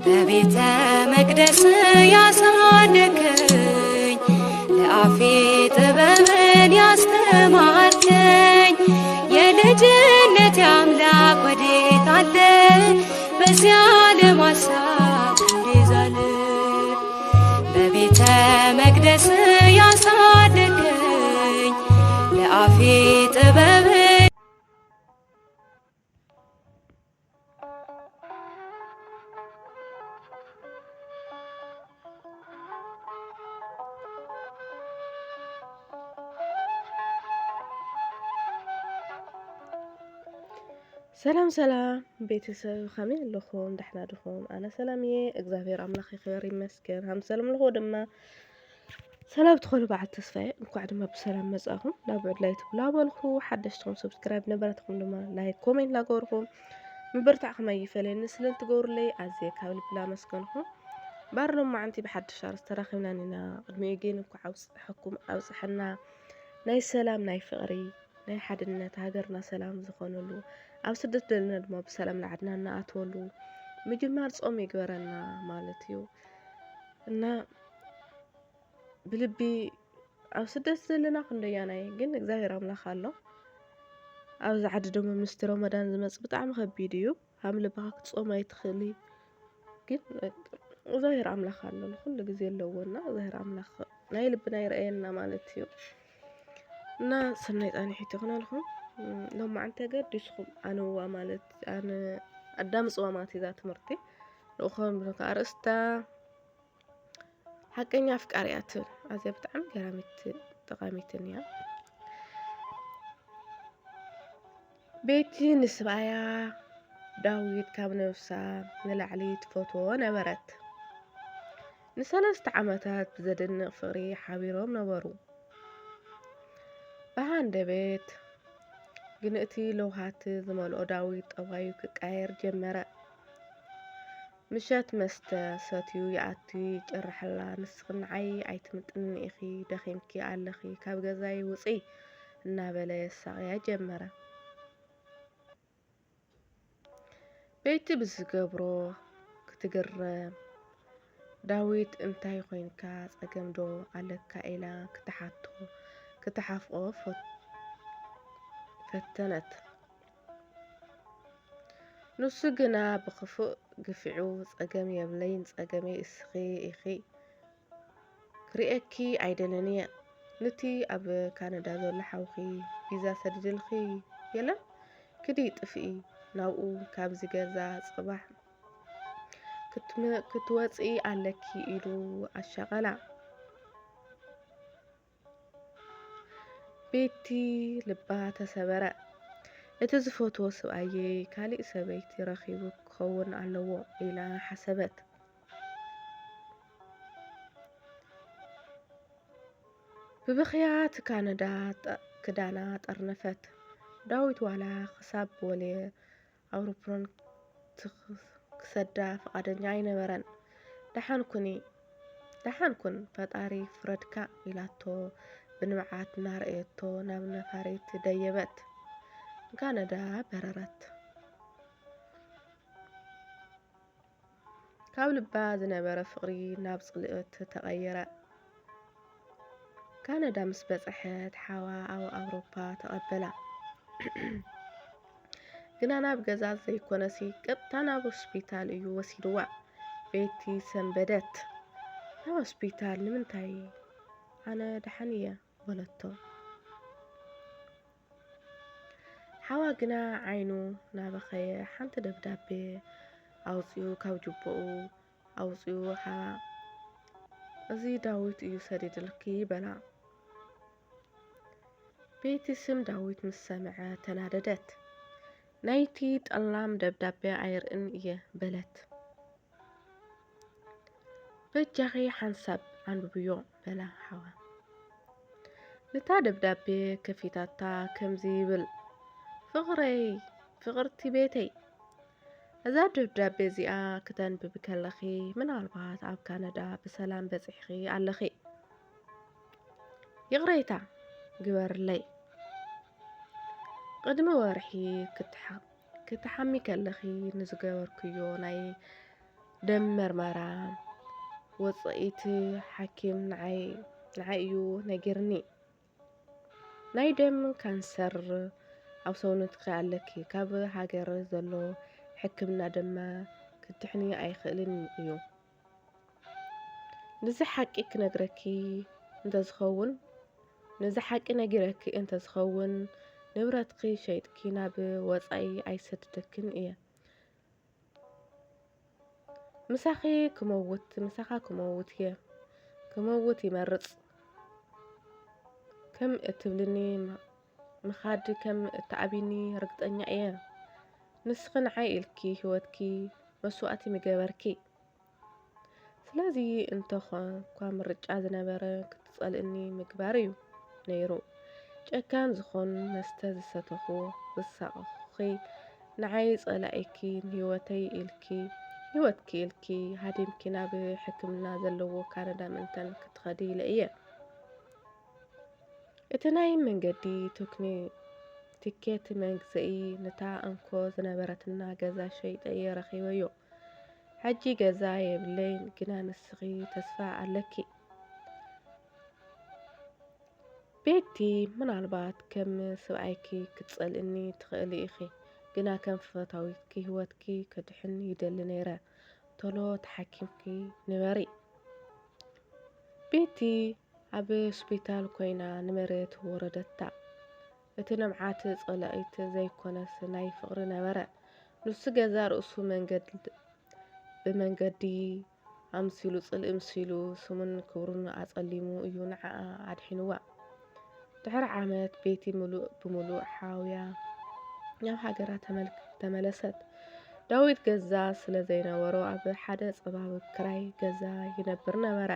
በቤተ መቅደስ ያሳደከኝ፣ ለአፌ ጥበብን ያስተማርከኝ፣ የልጅነት አምላክ ወዴት አለ? በዚያ ለማሳብ እንዲዛል በቤተ መቅደስ ያሳደከኝ፣ ለአፌ ጥበብን ሰላም ሰላም ቤተሰብ፣ ከመይ ኣለኹም? ደሕና ድኹም? ኣነ ሰላም እየ፣ እግዚኣብሔር ኣምላኽ ይኽበር ይመስገን። ሃም ሰላም ኣለኹ ድማ ሰላም ትኾኑ በዓል ተስፋዬ፣ እንኳዕ ድማ ብሰላም መጻኹም ናብ ዕድላይ ትብሉ ኣበልኩ። ሓደሽትኹም ሰብስክራይብ ነበረትኹም ድማ ላይክ ኮሜንት እናገበርኩም ምብርታዕኹም ኣይፈለየኒ ስለ እንትገብሩለይ ኣዝየ ካብ ልቢ ላመስገንኹም። ባር ሎማዓንቲ ብሓድሽ ኣርእስቲ ተራኺብና ኢና። ቅድሚኡ ግን እንኳዕ ኣብጽሐኩም ኣብጽሐና። ናይ ሰላም ናይ ፍቕሪ ናይ ሓድነት ሃገርና ሰላም ዝኾነሉ፣ ኣብ ስደት ዘለና ድማ ብሰላም ንዓድና እንኣትወሉ ምጅማር ጾም ይግበረና ማለት እዩ። እና ብልቢ ኣብ ስደት ዘለና ክንደያናይ ግን እግዚኣብሔር ኣምላኽ ኣሎ። ኣብዚ ዓዲ ድማ ምስቲ ረመዳን ዝመጽእ ብጣዕሚ ከቢድ እዩ። ሃም ልብኻ ክትጾም ኣይትኽእሊ። ግን እግዚኣብሔር ኣምላኽ ኣሎ፣ ንኹሉ ግዜ ኣለዎ እና እግዚኣብሔር ኣምላኽ ናይ ልብና ይረኣየና ማለት እዩ። እና ሰናይ ጻንሒት ይኹነልኩም። እም፣ ሎማዓንቲ ኣገዲስኩም ኣነዋ ማለት ኣነ ኣዳምጽዋ ማለት እዛ ትምህርቲ። ንእኹም ብነካ ኣርእስታ ሓቀኛ ኣፍቃሪ እያ ትብል። ኣዝያ ብጣዕሚ ገራሚት ጠቓሚትን እያ። ቤቲ ንስብኣያ ዳዊት ካብ ነብሳ ንላዕሊ ትፈትዎ ነበረት። ንሰለስተ ዓመታት ብዘደንቕ ፍቕሪ ሓቢሮም ነበሩ። ብሃንደበት ግን እቲ ለውሃት ዝመልኦ ዳዊት ጠባዩ ክቀያየር ጀመረ። ምሸት መስተ ሰትዩ ይኣቱ ይጭርሐላ፣ "ንስኺ ንዓይ ኣይትምጥንን ኢኺ፣ ደኺምኪ ኣለኺ፣ ካብ ገዛይ ውጺ" እናበለ የሳቕያ ጀመረ። ቤቲ ብዝገብሮ ክትግረም፣ ዳዊት እንታይ ኮይንካ፣ ጸገም ዶ ኣለካ ኢላ ክትሓቶ፣ ክትሓፍቆ ፈት-፣ ፈተነት። ንሱ ግና ብኽፉእ ግፊዑ፣ "ጸገም የብለይን፣ ጸገመይ እስኺ ኢኺ። ክርእየኪ ኣይደልን እየ። ንቲ ኣብ ካናዳ ዘሎ ሓውኺ ቪዛ ሰዲድልኺ የለን? ክዲ ጥፍኢ ናብኡ፣ ካብዚ ገዛ ጽባሕ ክትመ-፣ ክትወጺ ኣለኪ" ኢሉ ኣሻቐላ። ቤቲ ልባ ተሰበረ። "እቲ ዝፈትዎ ሰብኣየይ ካሊእ ሰበይቲ ረኺቡ ክኸውን ኣለዎ" ኢላ ሓሰበት። ብብኽያት ካናዳ ጠ-፣ ክዳና ጠርነፈት። ዳዊት ዋላ ክሳብ ወልየ ኣውሮፕላን ትኽ-፣ ክሰዳ ፍቓደኛ ኣይነበረን። "ደሓን ኩኒ፣ ደሓን ኩን፣ ፈጣሪ ፍረድካ" ኢላቶ ብንብዓት እናረኣየቶ ናብ ነፋሪት ደየበት። ንካናዳ በረረት። ካብ ልባ ዝነበረ ፍቕሪ ናብ ጽልእት ተቐየረ። ካናዳ ምስ በጽሐት ሓዋ ኣብ ኣውሮፓ ተቐበላ። ግና ናብ ገዛ ዘይኮነሲ ቀጥታ ናብ ሆስፒታል እዩ ወሲድዋ። ቤቲ ሰንበደት። "ናብ ሆስፒታል ንምንታይ? ኣነ ደሓን እየ" በለቶ። ሓዋ ግና ዓይኑ ናበኸየ ሓንቲ ደብዳቤ ኣውጺኡ ካብ ጁቦኡ ኣውጺኡ ሓ-፣ "እዚ ዳዊት እዩ ሰዲድልኪ" በላ። ቤቲ ስም ዳዊት ምስ ሰምዐ ተናደደት። "ናይቲ ጠላም ደብዳቤ ኣይርእን እየ" በለት። "በጃኺ ሓንሳብ ኣንብብዮ" በላ ሓዋ። ነታ ደብዳቤ ከፊታታ ከምዚ ይብል፣ "ፍቕረይ፣ ፍቕርቲ ቤተይ፣ እዛ ደብዳቤ እዚኣ ክተንብቢ ከለኺ ምናልባት ኣብ ካናዳ ብሰላም በጺሕኺ ኣለኺ። ይቕሬታ ግበርለይ። ቅድሚ ወርሒ ክትሓ-፣ ክትሓሚ ከለኺ ንዝገበርክዮ ናይ ደም መርመራ ወጻኢት ሓኪም ንዓይ ንዓይ እዩ ነጊርኒ። ናይ ደም ካንሰር ኣብ ሰውነትኪ ኣለኪ፣ ካብ ሃገር ዘሎ ሕክምና ድማ ክትድሕኒ ኣይኽእልን እዩ። ነዚ ሓቂ ክነግረኪ እንተዝኸውን ነዚ ሓቂ ነጊረኪ እንተዝኸውን ንብረትኪ ሸይጥኪ ናብ ወጻኢ ኣይሰድደክን እየ። ምሳኺ ክመውት ምሳኻ ክመውት እየ። ክመውት ይመርጽ። ከም እትብልኒ ምኻድ ከም እትዓብኒ ርግጸኛ እየ። ንስኺ ንዓይ ኢልኪ ህይወትኪ መስዋእቲ ምገበርኪ። ስለዚ እንተኾንኳ ምርጫ ዝነበረ ክትጸልእኒ ምግባር እዩ ነይሩ። ጨካን ዝኾን መስተ ዝሰተኹ ዝሳቐኹኺ ንዓይ ጸላኢኪ ንህይወተይ ኢልኪ ህይወትኪ ኢልኪ ሃዲምኪ ናብ ሕክምና ዘለዎ ካናዳ ምእንታን ክትኸዲ ኢለ እየ። እቲ ናይ መንገዲ ቱክኒ ትኬት መግዘኢ ነታ እንኮ ዝነበረትና ገዛ ሸይጠ እየ ረኺበዮ። ሕጂ ገዛ የብለይን፣ ግና ንስኺ ተስፋ ኣለኪ። ቤቲ፣ ምናልባት ከም ስብኣይኪ ክትጸልእኒ ትኽእሊ ኢኺ፣ ግና ከም ፈታዊትኪ ህይወትኪ ከድሕን ይደሊ ነይረ። ቶሎ ተሓኪምኪ ንበሪ። ቤቲ ኣብ ስፒታል ኮይና ንመሬት ወረደታ። እቲ ንብዓት ጸላኢት ዘይኮነስ ናይ ፍቕሪ ነበረ። ንሱ ገዛ ርእሱ መንገድ ብመንገዲ ኣምሲሉ ጽልኢ ምሲሉ ስሙን ክብሩን ኣጸሊሙ እዩ ንዓኣ ኣድሒንዋ። ድሕሪ ዓመት ቤቲ ምሉእ ብምሉእ ሓውያ ናብ ሃገራ ተመል- ተመለሰት። ዳዊት ገዛ ስለ ዘይነበሮ ኣብ ሓደ ጸባብ ክራይ ገዛ ይነብር ነበረ።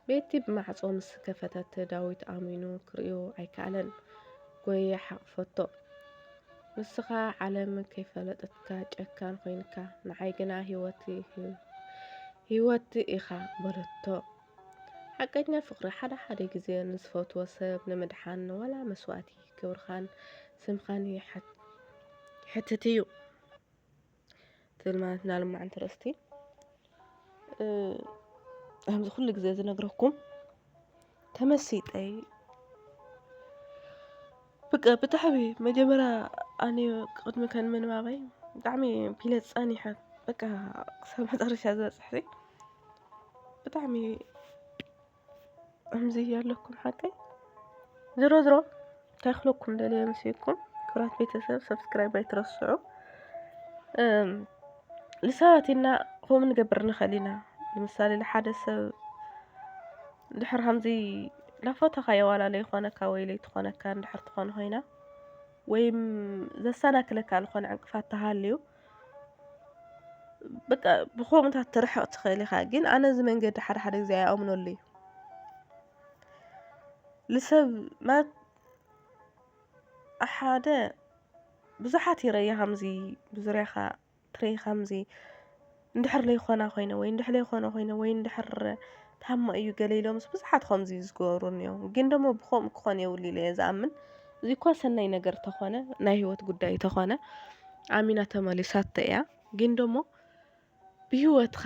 ቤቲ ብማዕጾ ምስ ከፈተት ዳዊት ኣሚኑ ክርእዮ ኣይከኣለን። ጎየ ሓቕፈቶ። ንስኻ ዓለም ከይፈለጠትካ ጨካን ኮይንካ ንዓይ ግና ህይወት ህይወት ኢኻ በለቶ። ሓቀኛ ፍቕሪ ሓደ ሓደ ግዜ ንዝፈትዎ ሰብ ንምድሓን ዋላ መስዋእቲ ክብርኻን ስምኻን ይሕትት እዩ ትብል ማለት ናልማዓንቲ ርእስቲ። ከምዚ ኩሉ ግዜ ዝነግረኩም ተመሲጠይ ብቃ ብጣዕሚ መጀመርያ ኣነ ቅድሚ ከን ምንባበይ ብጣዕሚ ቢለ ጸኒሐ በቃ ክሳብ መጨረሻ ዝበጽሕቲ ብጣዕሚ ከምዚ ኣለኩም ሓቀይ። ዝሮ ዝሮ እንታይ ክለኩም ደልየ ምስልኩም ክብራት ቤተሰብ ሰብስክራይብ ኣይትረስዑ። ልሳባት ኢና ከምኡ ንገብር ንኽእል ኢና። ንምሳሌ ንሓደ ሰብ ድሕር ከምዚ ላፎተኻ የዋላ ለይኾነካ ወይ ለይትኾነካ እንድሕር ትኾን ኮይና ወይም ዘሰናክለካ ዝኾነ ዕንቅፋት ተሃልዩ በቃ ብኸምኡታት ትርሕቕ ትኽእል ኢኻ። ግን ኣነ እዚ መንገዲ ሓደ ሓደ ግዜ ኣይኣምነሉ እዩ። ልሰብ ማለት ሓደ ብዙሓት ይረያ ከምዚ ብዙርያኻ ትረይ ከምዚ እንድሕር ለይኮና ኮይነ ወይ እንድሕር ለይኮነ ኮይነ ወይ እንድሕር ታማ እዩ ገለ ኢሎምስ ብዙሓት ከምዚ ዝገብሩ እኒኦ። ግን ደሞ ብኸምኡ ክኾን የብሉ ኢለ እየ ዝኣምን። እዚ እኳ ሰናይ ነገር ተኾነ ናይ ህይወት ጉዳይ ተኾነ ኣሚና ተመሊሳቶ እያ። ግን ደሞ ብህይወትካ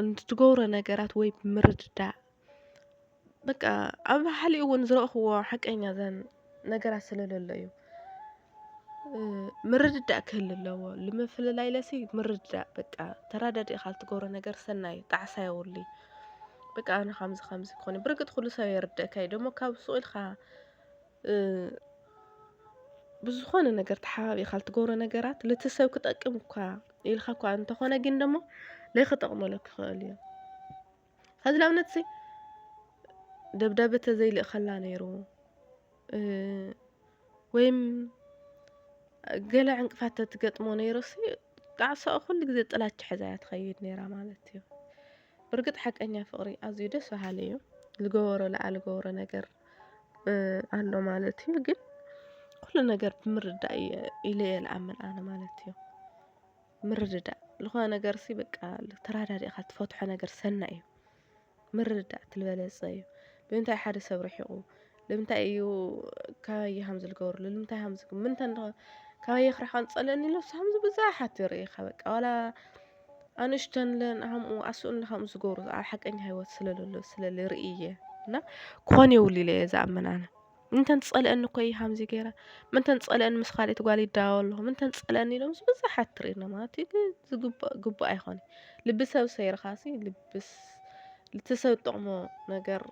እንትትገብሮ ነገራት ወይ ብምርድዳእ በቃ ኣብ ሓሊኡ እውን ዝረእኽዎ ሓቀኛ ዘን ነገራት ስለለሎ እዩ። ምርድዳእ ክህል ኣለዎ። ንምፍልላይ ለሲ ምርድዳእ በቃ ተራዳዲእካ ልትገብሮ ነገር ሰናይ ጣዕሳ የውሊ። በቃ ኣነ ከምዚ ከምዚ ክኾነ ብርግጥ ኩሉ ሰብ የርደእካ እዩ ደሞ ካብ ሱቕ ኢልካ ብዝኾነ ነገር ተሓባቢእካ ልትገብሮ ነገራት ልቲ ሰብ ክጠቅም እኳ ኢልካ እኳ እንተኾነ ግን ደሞ ለይክጠቕመሎ ክኽእል እዩ። ከዚ ንኣብነት ሲ ደብዳበ ተዘይልእኸላ ነይሩ ወይም ገለ ዕንቅፋት ተትገጥሞ ነይሩ ሲ ጣዕሳኦ ኩሉ ግዜ ጥላቻ ሒዛ እያ ትኸይድ ነይራ ማለት እዩ። ብርግጥ ሓቀኛ ፍቕሪ ኣዝዩ ደስ በሃሊ እዩ። ዝገበሮ ለኣ ዝገበሮ ነገር ኣሎ ማለት እዩ። ግን ኩሉ ነገር ብምርዳእ ኢለ እየ ዝኣምን ኣነ ማለት እዩ። ምርድዳእ ዝኾነ ነገር ሲ በቃ ተራዳዲእካ ትፈትሖ ነገር ሰናይ እዩ። ምርድዳእ ትልበለፀ እዩ። ብምንታይ ሓደ ሰብ ርሒቑ ንምንታይ እዩ ካባየ ከምዚ ዝገብርሉ ንምንታይ ከምዚ ምንታይ እንደ ካባየ ክርሕቐን ዝፀልእኒ ኢሉ እሱ ከምዚ ብዙሓት ይርእኻ በቃ ዋላ ኣንሽተን ለ ንዓምኡ ኣስኡን ለ ከምኡ ዝገብሩ ኣብ ሓቀኛ ህይወት ስለለሎ ስለልርኢ እየ። እና ክኾን የብሉ ኢለ እየ ዝኣምን ኣነ። ምንተን ትጸልአኒ እኮ እዩ ሃምዚ ገይራ፣ ምንተን ትጸልአኒ ምስ ካልእቲ ጓል ይዳወ ኣለኹ፣ ምንተን ትጸልአኒ ኢሎም ብዙሓት ትርእና ማለት እዩ። ግን ዝግባእ ግቡእ ኣይኮነ። ልቢ ሰብ ሰይርኻሲ ልብስ ልቲ ሰብ ጠቕሞ ነገር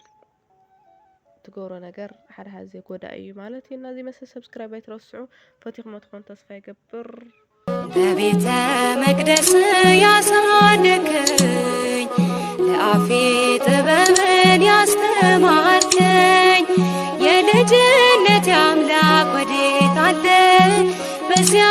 ትገብሮ ነገር ሓደ ሓደ ዘይ ጎዳእ እዩ ማለት እዩ። እና እዚ መሰል ሰብስክራይብ ኣይትረስዑ። ፈቲኹሞ ትኾን ተስፋ ይገብር። በቤተ መቅደስ ያሳደከኝ ለአፌ ጥበብን ያስተማርከኝ የልጅነት አምላክ ወዴት አለ? በዚያ